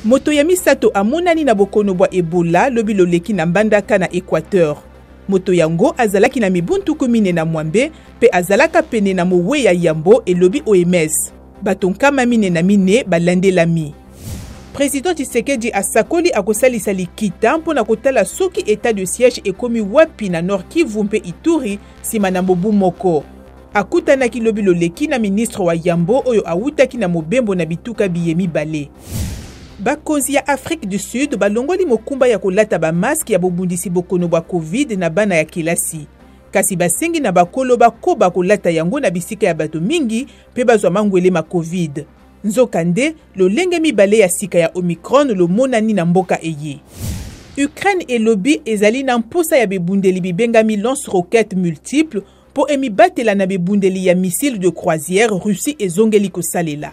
Moto ya misato amonani na bokono bwa Ebola lobi loleki na Mbandaka na Equateur. Moto yango azalaki na mibu 46 mpe azalaka pene na mowei ya yambo, elobi OMS. Bato 44 balandelami. President Tshisekedi asakoli akosalisa likita mpo na kotala soki etat de siège ekomi wapi na Nord-Kivu mpe Ituri nsima na mobu moko. Akutanaki lobi loleki na ministre wa yambo oyo awutaki na mobembo na bituka biye mibale. Bakonzi ya Afrique du Sud balongoli mokumba ya kolata ba masques ya bobundisi bokono bwa Covid na bana ya kelasi. Kasi basengi na bakolo bakoba kolata yango na bisika ya bato mingi mpe bazwa mangwele ma Covid. Nzokande, lolenge mibale ya sika ya Omicron lomonani na mboka eye. Ukraine elobi ezali na mposa ya bibundeli bibengami lance-roquettes multiples mpo emibatela na bibundeli ya missile de croisière Russie ezongeli kosalela.